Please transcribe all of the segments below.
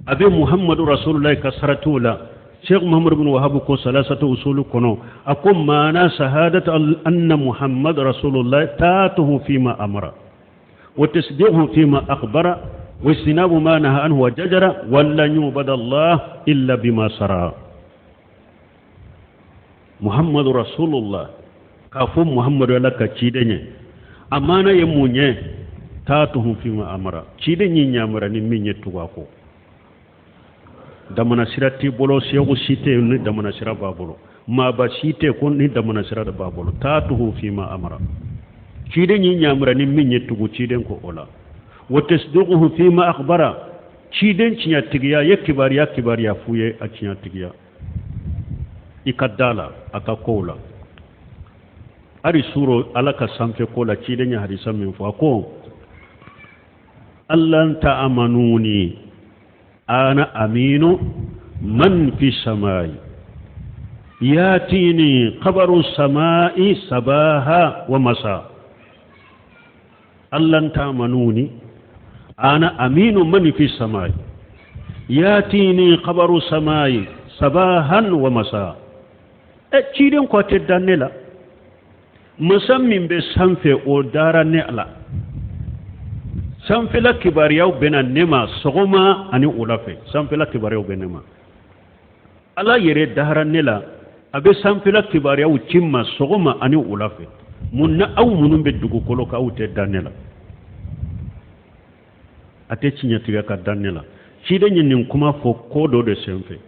A bɛ Muhammadu Rasulullahi ka saratiw la. Sheikh Muhammadu bin Wahab ko salasatu usulu kɔnɔ, a ko maana sahadatu anna Muhammad Rasulullahi taatuhu fima amara wa tasdiquhu fima akhbara wa ijtinabu ma naha anhu wa jajara wa lan yubada Allah illa bima sara. Muhammadu Rasulullah, k'a fɔ Muhammadu Ala ka ciden ye, a maana ye mun ye? Taatuhu fima amara, ciden y'i yamara ni min ye, tugu a kɔ. Damana sira t'i bolo, seku si tɛ ni damana sira b'a bolo, maaba si tɛ ko ni damana sira de b'a bolo. Taatuhu fima amara, ciden y'i yamara ni min ye, tugu ciden kɔ o la. Wa tasdiquhu fima akhbara, ciden tiɲɛtigiya ye kibaruya kibaruya f'u ye, a tiɲɛtigiya i ka da la a ka kow la. Hali suro Ala ka sanfɛ ko la, ciden ye hadisa min fɔ, a ko allan ta'amanuni ana aminu man fi samai yatini khabaru samai sabaha wa masa. Allan ta'amanuni ana aminu man fi samai yatini khabaru samai sabahan wa masa. E ciden ko tɛ dan ne la, masa min bɛ sanfɛ o dara ne la, sanfɛla kibaruyaw bɛna ne ma sɔgɔma ani wula fɛ. Sanfɛla kibaruyaw bɛ ne ma, Ala yɛrɛ dara ne la, a bɛ sanfɛla kibaruyaw ci n ma sɔgɔma ani wula fɛ. Mun na aw minnu bɛ dugukolo kan, aw tɛ dan ne la? A tɛ tiɲɛ tigɛ ka dan ne la. Ciden ye nin kuma fɔ ko dɔ de senfɛ,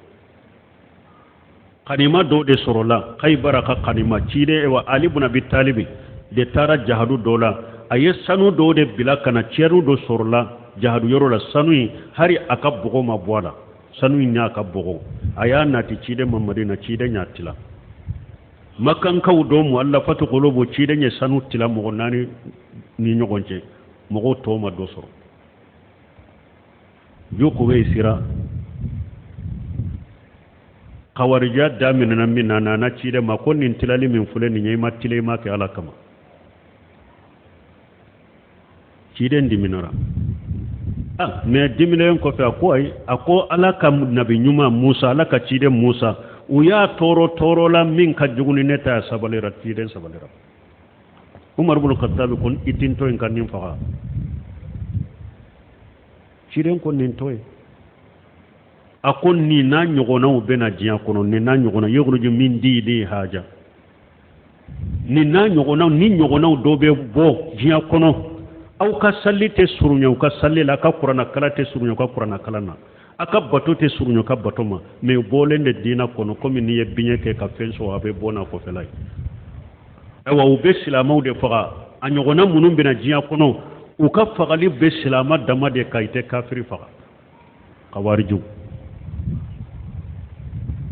kanima dɔ de sɔrɔla Kayibara ka kanima. Ciden wa Ali bun Abi Talibi de taara jahadu dɔ la, a ye sanu dɔ de bila ka na. Cɛru dɔ sɔrɔla jahadu yɔrɔ la, sanu in hari a ka bɔgɔ ma bɔ a la, sanu in y'a ka bɔgɔ. A y'a nati ciden ma Madina, ciden y'a tila makankaw dɔ muallafatu qulubu. Ciden ye sanu tila mɔgɔ naani ni ɲɔgɔn cɛ, mɔgɔw tɔw ma dɔ sɔrɔ. Jukuwesira kawarija daminɛna min na, nana ciden ma ko nin tilali min filɛ nin ye, i ma tila, i ma kɛ Ala kama. Ciden diminara. Ah, mais diminen kɔfɛ, a ko ayi, a ko Ala ka nabi ɲuman Musa, Ala ka ciden Musa, u y'a tɔɔrɔ tɔɔrɔ la min ka jugu ni ne ta ye, sabalira. Ciden sabalira. Umar bolo Khattabi ko i ti n to yen ka nin faga. Ciden ko nin to yen. A ko nin n'a ɲɔgɔnnaw bɛna diɲɛ kɔnɔ, nin n'a ɲɔgɔnna yukhruju min didi haja, nin n'a ɲɔgɔnnaw ni ɲɔgɔnnaw dɔ bɛ bɔ diɲɛ kɔnɔ. Aw ka sali tɛ surunya u ka sali la, aw ka kuranna kalan tɛ surunya u ka kuranna kalan na, aw ka bato tɛ surunya u ka bato ma, mais bɔlen de diinɛ kɔnɔ, komi n'i ye biɲɛ kɛ ka fɛn sɔrɔ, a bɛ bɔ n'a kɔfɛla ye. Ayiwa, u bɛ silamɛw de faga. A ɲɔgɔnna minnu bɛna diɲɛ kɔnɔ, u ka fagali bɛ silamɛ dama de kan, i tɛ kafiri faga. Kawarijiw,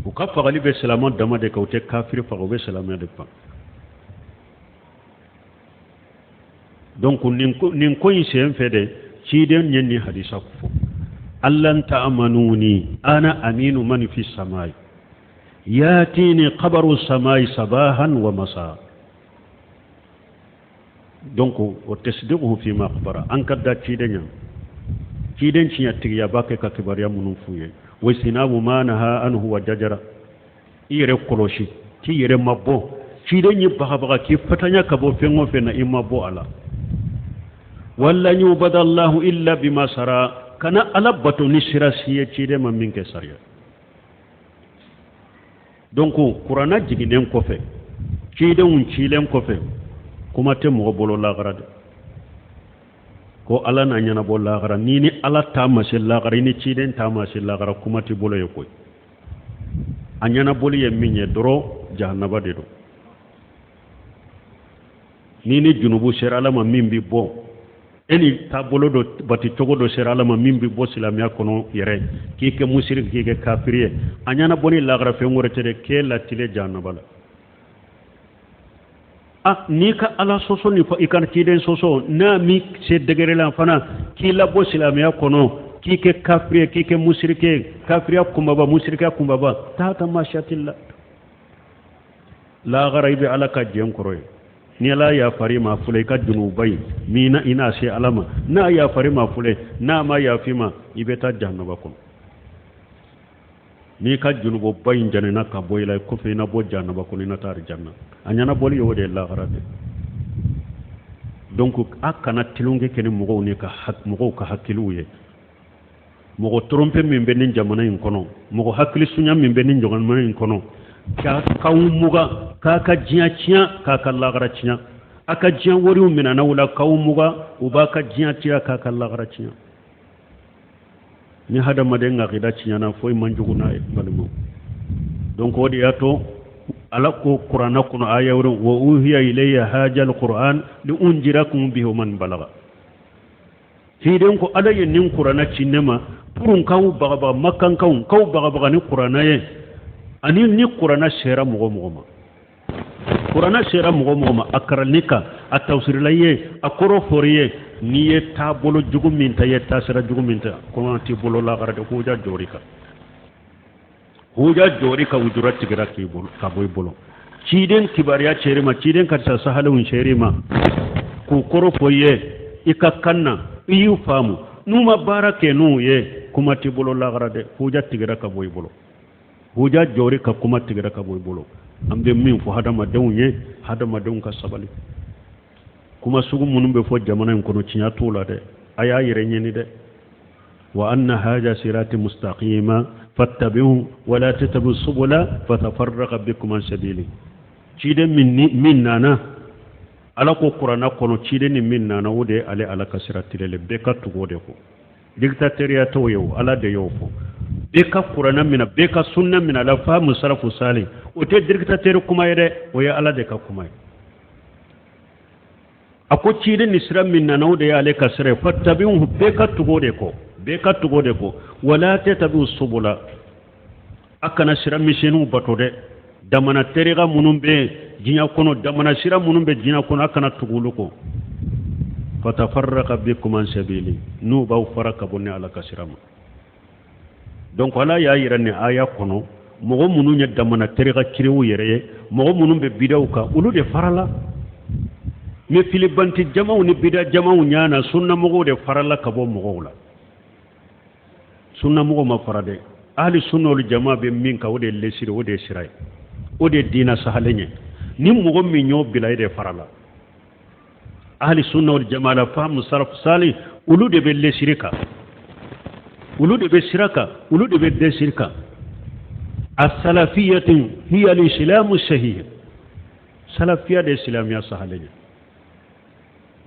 u ka fagali bɛ silamɛ dama de kan, u tɛ kafiri faga, u bɛ silamɛ de faga. Donc nin ko in sen fɛ de, ciden ye nin hadisa fɔ: allan ta'amanuni ana aminu man fi samai yatini khabaru samai sabahan wa masa. Donc wa tasdiquhu fima akhbara, an ka da ciden ɲa, ciden tiɲɛtigiya b'a kɛ ka kibaruya minnu f'u ye. Wa sinabu ma naha anhu wa jajara, i yɛrɛ kɔlɔsi k'i yɛrɛ ma bɔ. Ciden ye bagabaga k'i fatanya ka bɔ fɛn o fɛn na, i ma bɔ a la. Wala yubada Allahu illa bima sara, kana Ala bato ni sira si ye ciden ma min kɛ sariya. Donc kuranna jiginnen kɔfɛ, cidenw cilen kɔfɛ, kuma tɛ mɔgɔ bolo lagara dɛ, ko Ala n'a ɲɛnabɔ lagara. Ni ni Ala ta ma se lagara, i ni ciden ta ma se lagara, kuma t'i bolo ye koyi. A ɲɛnabɔli ye min ye dɔrɔn, jahanaba de don. Ni ni junubu sera Ala ma min bɛ bɔ, e ni taabolo dɔ bati cogo dɔ sera Ala ma min bɛ bɔ silamɛya kɔnɔ yɛrɛ, k'i kɛ musiriki, k'i kɛ kafiri ye, a ɲɛnabɔ ni lagara fɛn wɛrɛ tɛ dɛ, k'e latile jahanaba la. Ah, n'i ka Ala sɔsɔ ni i ka ciden sɔsɔ, n'a min se degré la fana k'i labɔ silamɛya kɔnɔ, k'i kɛ kafiri ye, k'i kɛ musiriki ye, kafiriya kunbaba, musirikiya kunbaba, tahta mashiatillah. Lagara i bɛ Ala ka jɛn kɔrɔ ye. Ni Ala yafari ma filɛ, i ka junuba ye min na i n'a se Ala ma, n'a yafari ma filɛ, n'a ma yafi ma, i bɛ taa jahanaba kɔnɔ. N'i ka junububa in janina ka bɔ i la, kɔfɛ i na bɔ jahanaba kɔnɔ, i na taa arijanna. A ɲɛnabɔli ye o de ye lahara de. Donc a kana tulonkɛ kɛ ni mɔgɔw ni ka mɔgɔw ka hakiliw ye. Mɔgɔ trompe min bɛ nin jamana in kɔnɔ, mɔgɔ hakili sunya min bɛ nin jamana in kɔnɔ, k'aw muga, k'a ka diɲɛ tiɲɛ, k'a ka lahara tiɲɛ. A ka diɲɛ wariw minɛna u la k'aw muga, u b'a ka diɲɛ tiɲɛ, k'a ka lahara tiɲɛ. Ni hadamaden akida tiɲɛna, foyi man jugu n'a ye, balimaw. Donc o de y'a to Ala ko Kuranɛ kɔnɔ aya wɛrɛ: wa uhiya ilayya hajal qur'an li unjirakum bihi wa man balaga. Ciden ko Ala ye nin Kuranɛ ci ne ma pour n k'aw bagabaga, makankaw k'aw bagabaga ni Kuranɛ ye, ani ni Kuranɛ sera mɔgɔ mɔgɔ ma. Kuranɛ sera mɔgɔ mɔgɔ ma, a karanni kan, a tafsirila ye, a kɔrɔ fɔri ye, n'i ye taabolo jugu min ta, i ye taasira jugu min ta, kɔngɔ t'i bolo lahara de. Huja jɔri kan, huja jɔri kan, ujura tigɛra k'i bolo ka bɔ i bolo. Ciden kibaruya cɛri ma, ciden karisa sahalenw cɛri ma k'u kɔrɔ fɔ i ye i ka kan na, i y'u faamu, n'u ma baara kɛ n'u ye, kuma t'i bolo lahara dɛ. Huja tigɛra ka bɔ i bolo, huja jɔri ka kuma tigɛra ka bɔ i bolo. An bɛ min fɔ hadamadenw ye, hadamadenw ka sabali. Kuma sugu minnu bɛ fɔ jamana in kɔnɔ, tiɲɛ t'o la dɛ. A y'a yɛrɛ ɲini dɛ. Wa anna haja sirati mustaqima fattabi'u wa la tattabi'u subula fatafarraqa bikum an sabili. Ciden min min nana, Ala ko Kuranɛ kɔnɔ, ciden ni min nana, o de ye ale Ala ka sira tilelen, bɛɛ ka tugu o de kɔ. Dictateuriya t'o ye o, Ala de y'o fɔ. Bɛɛ ka Kuranɛ minɛ, bɛɛ ka sunna minɛ, ala faamu salafu sali. O tɛ dictateur kuma ye dɛ, o ye Ala de ka kuma ye. A ko ciden ni sira min nana, o de y'ale ka sira ye. Fattabi'u, bɛɛ ka tugu o de kɔ, bɛɛ ka tugu o de kɔ. Wala tattabi'u subula, a kana sira misɛnninw bato dɛ. Damana terika minnu bɛ diɲɛ kɔnɔ, damana sira minnu bɛ diɲɛ kɔnɔ, a kana tugu olu kɔ. Fatafarraqa bikum an sabili, n'u b'aw fara ka bɔ ni Ala ka sira ma. Donc Ala y'a yira nin aya kɔnɔ, mɔgɔ minnu ye damana terika kirew yɛrɛ ye, mɔgɔ minnu bɛ bidaw kan, olu de farala. Mais filibanti jamaw ni bida jamaw ɲana, sunnamɔgɔw de farala ka bɔ mɔgɔw la. Sunnamɔgɔw ma fara dɛ. Ahli sunna wal jama bɛ min kan, o de ye lesiri, o de ye sira ye, o de ye diina sahalen ye. Ni mɔgɔ min y'o bila, e de farala. Ahli sunna wal jama la faamu salaf sali, olu de bɛ lesiri kan, olu de bɛ sira kan, olu de bɛ lesiri kan. As-salafiyatu hiya al-islamu sahih, salafiya de ye silamɛya sahalen ye.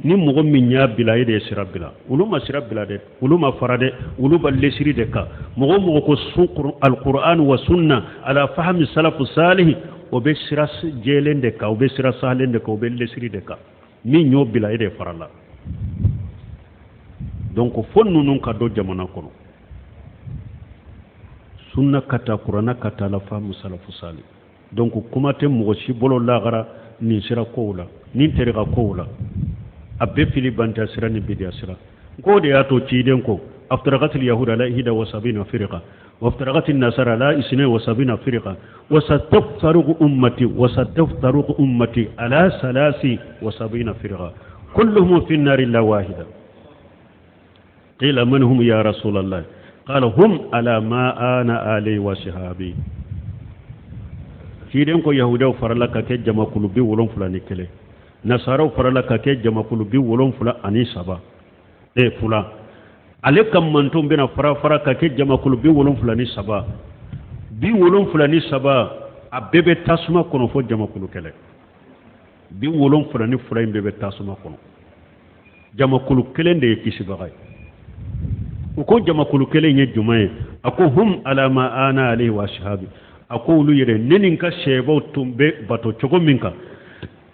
Ni mɔgɔ min y'a bila, e de ye sira bila. Olu ma sira bila dɛ, olu ma fara dɛ, olu bɛ lesiri de kan. Mɔgɔ o mɔgɔ ko alquran wa sunna ala fahmi salafu salih, o bɛ sira jɛlen de kan, o bɛ sira sahalen de kan, o bɛ lesiri de kan. Min y'o bila, e de farala. Donc fo ninnu ka dɔn jamana kɔnɔ, sunna ka taa, kuranna ka taa, la fahmu salafu salih. Donc kuma tɛ mɔgɔ si bolo lagara nin sira kow la, nin terika kow la. A bɛɛ fili banta sira ni bidiya sira ko de y'a to ciden ko: aftarakatil yahuda ala ihda wa sabina firqa wa aftarakatil nasara ala isne wa sabina firqa wa sataftaruqu ummati wa sataftaruqu ummati ala salasi wa sabina firqa kulluhum fi an-nar illa wahida. Qila man hum ya rasulallah? Qala hum ala ma ana alayhi wa sahabi. Ciden ko yahudaw farala ka kɛ jamakulu 71, nasaraw farala ka kɛ jamakulu 73 e fula. Ale ka mantonw bɛna fara fara ka kɛ jamakulu 73, 73, a bɛɛ bɛ tasuma kɔnɔ fo jamakulu kelen. 72 in bɛɛ bɛ tasuma kɔnɔ, jamakulu kelen de ye kisibaga ye. U ko jamakulu kelen ye jumɛn ye? A ko hum ala ma ana alayhi wa ashabi. A ko olu yɛrɛ, ne ni n ka sɛbaw tun bɛ bato cogo min kan,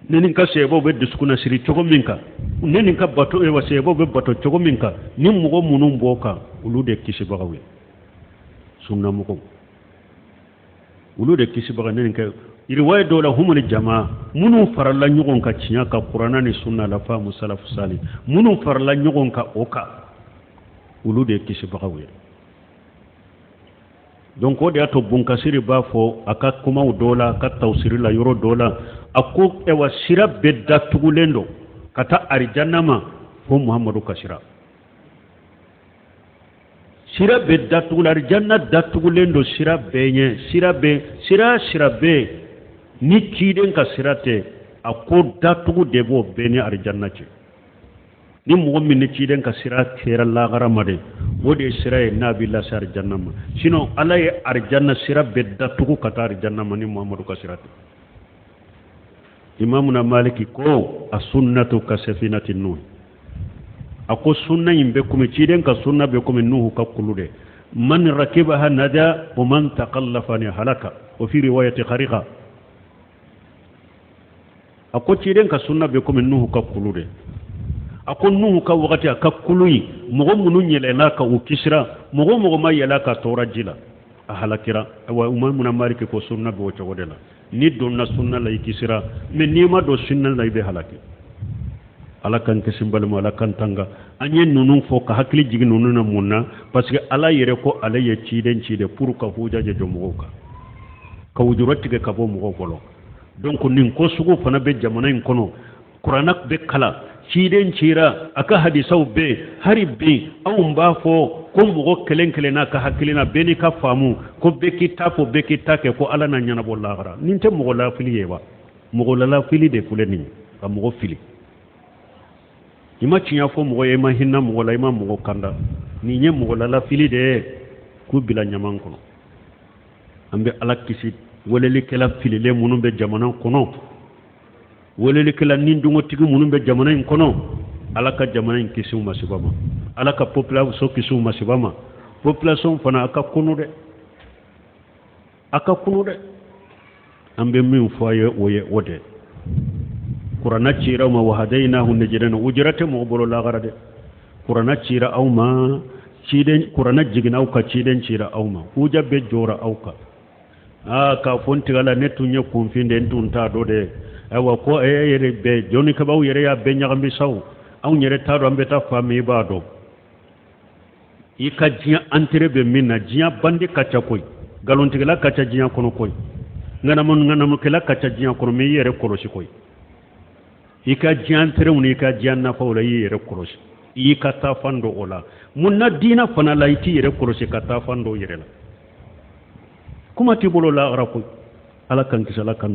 ne ni n ka sɛbaw bɛ dusukunnasiri cogo min kan, ne ni n ka bato wa sɛbaw bɛ bato cogo min kan, ni mɔgɔ minnu b'o kan, olu de ye kisibagaw ye. Sunnamɔgɔw, olu de kisibaga. Ne nin kɛ riwaya dɔw la, humul jama, minnu farala ɲɔgɔn kan tiɲɛ kan, kuranna ni sunna la faamu salafu sali, minnu farala ɲɔgɔn kan o kan, olu de ye kisibagaw ye. Donc o de y'a to Bunkasiri b'a fɔ a ka kumaw dɔw la, a ka tawusiri la yɔrɔ dɔw la, a ko ɛwa sira bɛɛ datugulen don ka taa arijanna ma fo Muhamadu ka sira. Sira bɛɛ datugula, arijanna datugulen don sira bɛɛ ɲɛ. Sira bɛ sira, sira bɛ ni ciden ka sira tɛ, a ko datugu de b'o bɛɛ ni arijanna cɛ. Ni mɔgɔ min ni ciden ka sira sera lahara ma de, o de ye sira ye n'a b'i lase arijanna ma. Sinon Ala ye arijanna sira bɛɛ datugu ka taa arijanna ma ni Muhamadu ka sira tɛ. Imamuna Maliki ko a sunnatu ka safinati Nuh, a ko sunna in bɛ komi ciden ka sunna bɛ komi Nuhu ka kulu de. Man rakibaha naja wa man takallafa ni halaka wa fi riwayati gharika. A ko ciden ka sunna bɛ komi Nuhu ka kulu de. A ko Nuhu ka wagati a ka kulu in, mɔgɔ minnu yɛlɛn'a kan u kisira, mɔgɔ mɔgɔ ma yɛlɛ a kan tora ji la, a halakira. Ayiwa, Imamuna Maliki ko sunna bɛ o cogo de la. N'i donna sunna la i kisira, mais n'i ma don sunna la i bɛ halaki. Ala k'an kisi balima, Ala k'an tanga. An ye ninnu fɔ ka hakili jigin ninnu na mun na? Parce que Ala yɛrɛ ko ale ye ciden ci de pour ka huja jɔ mɔgɔw kan, ka wujura tigɛ ka bɔ mɔgɔw bolo. Donc nin ko sugu fana bɛ jamana in kɔnɔ. Kuranɛ bɛ kalan, ciden cira, a ka hadisaw bɛ yen. Hali bi anw b'a fɔ ko mɔgɔ kelen kelen n'a ka hakilina, bɛɛ n'i ka faamu, ko bɛɛ k'i ta fɔ, bɛɛ k'i ta kɛ, ko Ala na ɲɛnabɔ lahara. Nin tɛ mɔgɔ lafili ye wa? Mɔgɔ lalafili de filɛ nin ye, ka mɔgɔ fili. I ma tiɲɛ fɔ mɔgɔ ye, i ma hinɛ mɔgɔ la, i ma mɔgɔ kanda. Nin ye mɔgɔ lalafili de ye k'u bila ɲaman kɔnɔ. An bɛ Ala kisi welelikɛla fililen minnu bɛ jamana kɔnɔ, welelikɛla nidungɔtigi minnu bɛ jamana in kɔnɔ. Ala ka jamana in kisi u masiba ma, Ala ka population kisi u masiba ma. Population fana, a ka kunu dɛ, a ka kunu dɛ. An bɛ min fɔ a ye, o ye o de kuranna cira aw ma. Wahadayinahu najidayni, ujura tɛ mɔgɔ bolo lahara dɛ. Kuranna cira aw ma, ciden kuranna jiginna aw kan, ciden cira aw ma, huja bɛɛ jɔra aw kan. Aa, k'a fɔ n tigala, ne tun ye kunfin de, n tun t'a dɔn dɛ. Ayiwa, ko e yɛrɛ bɛɛ jɔnnikɛbaw yɛrɛ y'a bɛɛ ɲagami sa, anw yɛrɛ t'a dɔn an bɛ taa fan min. I b'a dɔn i ka diɲɛ intérêt bɛ min na. Diɲɛ bandi ka ca koyi, nkalontigɛla ka ca diɲɛ kɔnɔ koyi, ŋanamu ŋanamukɛla ka ca diɲɛ kɔnɔ. Mais i yɛrɛ kɔlɔsi koyi, i ka diɲɛ intérêt ni i ka diɲɛ nafaw la, i yɛrɛ kɔlɔsi, i y'i ka taafan dɔ o la. Mun na diinɛ fana la i t'i yɛrɛ kɔlɔsi ka taafan dɔ yɛrɛ la? Kuma t'i bolo lahara koyi. Ala k'an kisi, Ala kan.